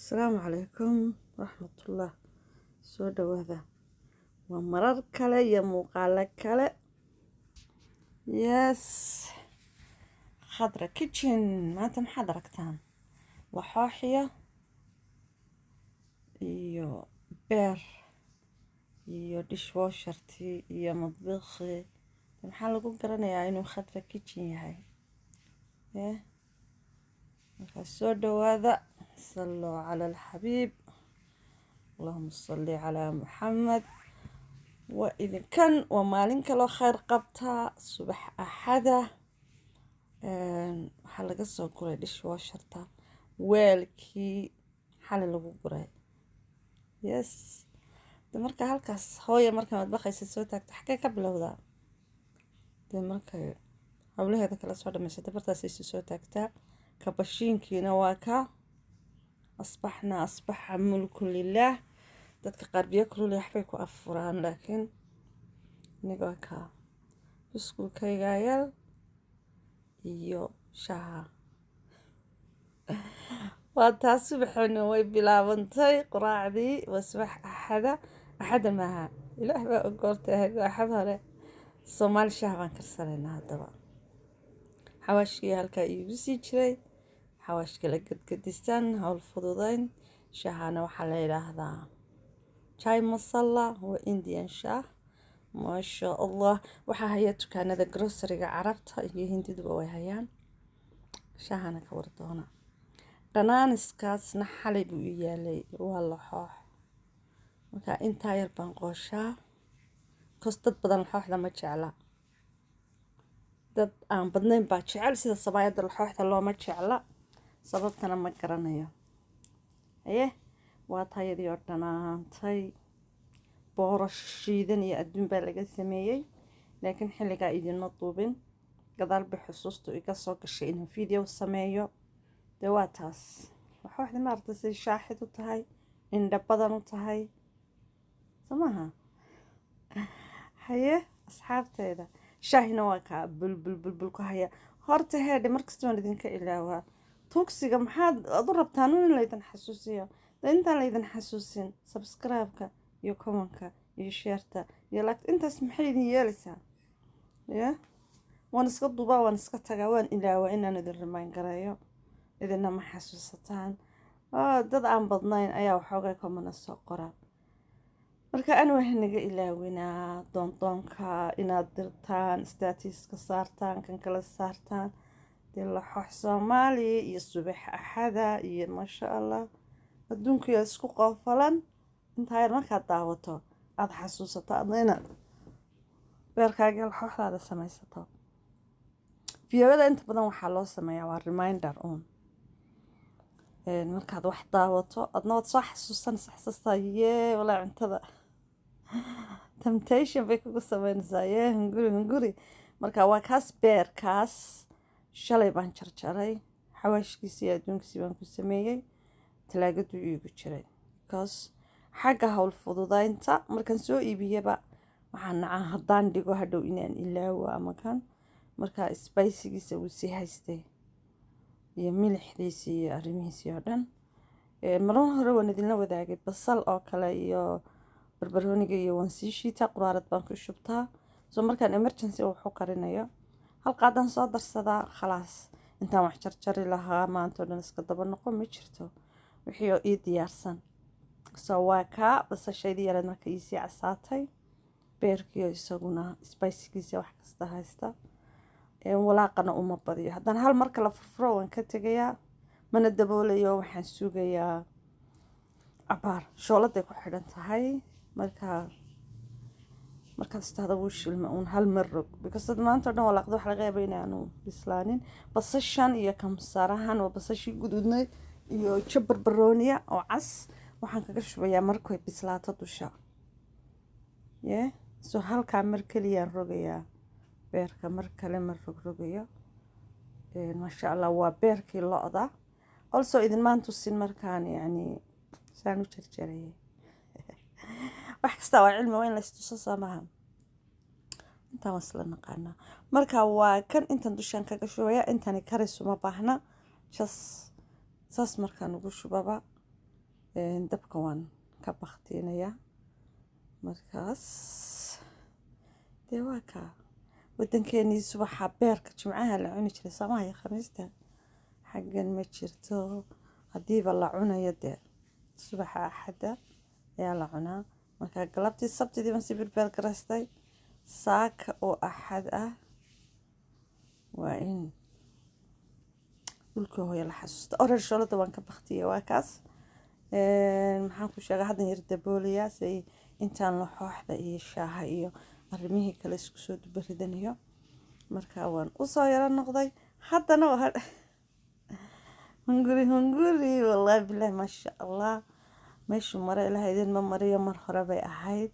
Asalaamu calaykum waraxmatullah. Soo dhawaada, waa marar kale iyo muuqaalo kale. Yes, Khadra Kitchen. Maanta maxaad aragtaan? Laxooxiya iyo beer iyo dishwashertii iyo madbiqii. Maxaa lagu garanayaa inuu Khadra Kitchen yahay? Eh, markaa soo dhawaada. Salluu cala alxabiib, allahuma salli calaa Muxamed. Waa idinkan, waa maalin kaloo khayr qabtaa, subax Axada. Waxaa laga soo guray dishwasherta weelkii xali lagu guray. Yes, de marka halkaas hooya marka madbaqaysa soo taagto, xaggee ka bilowdaa? Dee markay howlaheeda kala soo dhamaysata, bartaasay soo taagtaa. Kabashiinkiina waa ka asbaxna, asbaxa mulku lilaah. Dadka qaar biyo kulul waxbay ku afuraan, laakiin aniga waa kaa buskulkaygaayal iyo shaha. Waa taas, subaxeena way bilaabantay. Quraacdii waa subax Axada, Axada maaha, Ilaah baa ogoortay ahayd, waa Axad hore. Soomaali shaah baan karsanaynaa. Haddaba xawaashkii halkaa iigu sii jiray, xawaash kala gadgadisan, howl fududayn. Shahana waxaa la yidhaahdaa chai masala, waa Indian shaah, maasha Allah. Waxaa haya dukaanada groceryga, Carabta iyo Hindiduba way hayaan. Shahana ka war doona. Dhanaaniskaasna xalay buu ii yaalay, waa laxoox. Marka intaa yar baan qooshaa kos. Dad badan laxooxda ma jecla, dad aan badnayn baa jecel. Sida sabaayadda laxooxda looma jecla, sababtana ma garanayo. Haye, waa tayadii oo dhanaantay. Boorash shiidan iyo adduun baa laga sameeyey, laakiin xilligaa idinma duubin. Gadaal bay xusuustu iga soo gashay inaan video sameeyo. Dee waa taas laxooxda, maaragtay, say shaaxid u tahay, indha badan u tahay, soo maaha? Haye asxaabteeda, shaahina waa kaa bulbul bulbul ku haya. Horta heedhe, markasta waan idinka ilaawaa tugsiga. Maxaad ad u rabtaan in laydin xasuusiyo? De intaan laydin xasuusin, subscribe-ka iyo commentka iyo shareta iyo like, intaas maxay idin yeelaysaa? Ya, waan iska duubaa, waan iska tagaa, waan ilaawaa inaan idin remind gareeyo, idina ma xasuusataan. Dad aan badnayn ayaa waxoogay comment soo qora. Marka ani wax naga ilaawinaa doondoonka inaad dirtaan, statuska saartaan, kan kala saartaan. Dee laxoox Soomaaliya iyo subax Axada iyo maasha Allah, adduunkuyaa isku qoofalan. Intaa yar markaad daawato, aada xasuusato adna inaad beerkaaga laxooxdaada samaysato. Videoyada inta badan waxaa loo sameeyaa waa reminder uun. Markaad wax daawato, adna waad soo xasuusanaysa, xasuustaa yee, walaa cuntada temptation bay kugu sameynaysaa, yee, hunguri hunguri. Marka waa kaas beerkaas, shalay baan jarjaray, xawaashkiisi iyo adduunkiisii baan ku sameeyey, talaagaduu iigu jiray, because xagga howl fududaynta markaan soo iibiyaba waxaan nacaa haddaan dhigo hadhow inaan ilaawo ama kan. Marka spicegiisa wuu sii haystay iyo milixdiisii iyo arrimihiisii oo dhan. Marar hore waan idinla wadaagay basal oo kale iyo barbarooniga iyo waan sii shiitaa, quraarad baan ku shubtaa. So markaan emergency wax u karinayo, hal qaadaan soo darsadaa, khalaas. Intaan wax jarjari lahaa maanta oo dhan iska daba noqo ma jirto, wixii oo ii diyaarsan. So waa kaa basashaydii yareed marka iisii casaatay, beerkiio isaguna spicegiisa wax kasta haysta. Walaaqana uma badiyo. Haddaan hal marka la furfuro, waan ka tegayaa, mana daboolayo. Waxaan sugayaa cabaar, shooladay ku xidhan tahay. Marka markaad istaada wuu shilma uun, hal mar rog, because dad maanta o dhan walaaqda waxa laga yaaba inaanu bislaanin. Basashan iyo kamsarahan waa basashii guduudnayd iyo jab barbarooniya oo cas. Waxaan kaga shubayaa markay bislaato dusha. Ye, so halkaa mar keliyaan rogayaa beerka, mar kale ma rogrogayo. Maasha Allah, waa beerkii lo'da. Also idinmaan tusin markaan yacni saan u jarjarayay. Wax kasta waa cilmi, waa in la istuso, soo maha? Intaan waa isla naqaanaa. Marka waa kan intan dushaan kaga shubaya. Intani karis uma baahna, just saas markaan ugu shubaba. Dabka waan ka baktiinayaa. Markaas dee waa kaa waddankeenii subaxa beerka Jimcaha la cuni jiray, samaha iyo Khamiista. Xaggan ma jirto. Haddiiba la cunayo, dee subaxa Axadda ayaa la cunaa. Marka galabtii Sabtidii baan si prepare garaystay. Saaka oo Axad ah waa in dhulkii hooyo la xasuusta. Orer shoolada waan ka baktiyay, waa kaas. Maxaan ku sheegaa? Haddan yar daboolayaa si intaan laxooxda iyo shaaha iyo arrimihii kale isku soo dubaridanayo. Marka waan usoo yaro noqday. Haddana waa hunguri, hunguri, wallaahi bilahi, maasha Allah. Meeshuu mare Ilaah idin ma mariyo. Mar hore bay ahayd,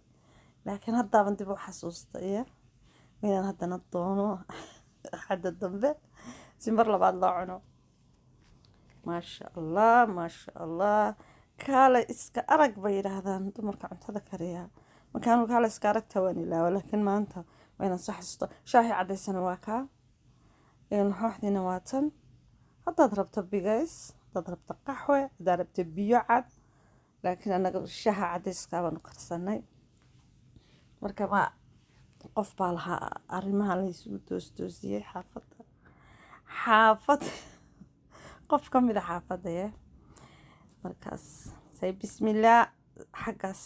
laakiin haddaaban dib u xasuustay iyo inaan haddana doono xadda dambe si mar labaad loo cuno. Maasha Allah, maasha Allah. Kaale iska arag bay yidhaahdaan dumarka cuntada kariya. Markaanu kaale iska aragta waan ilaawa, laakiin maanta waa inaan soo xasuusto. Shaahii cadaysana waa kaa, laxooxdiina waa tan. Haddaad rabto bigays, haddaad rabto qaxwe, haddaad rabto biyo cad, laakiin anaga shaha cadayska baanu karsanay. Marka ma qof baa lahaa arrimaha la isugu toostoosiyey xaafadda, xaafad qof ka mid a xaafadda ye. Markaas say bismillaah, xaggaas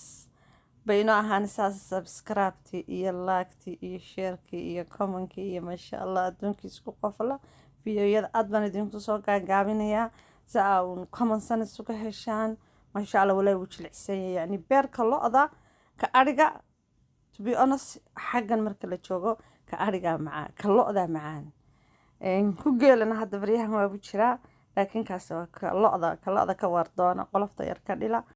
bay inoo ahaanaysaa. Subscribe-tii iyo like-tii iyo share-kii iyo comment-kii iyo maasha Allah, adduunkii isku qofla. Videoyada aad baan idinku soo gaagaabinayaa si aa uun common sense uga heshaan. Maasha Allah, walaahi wuu jilicsan yahay. Yani beerka lo'da, ka adhiga, to be honest, xaggan marka la joogo ka adhigaa macaan, ka lo'daa macaan. Ku geelana hadda baryahan waabu jiraa, laakiin kaas waa ka lo'da, ka lo'da ka waardoona qolofta yar ka dhila.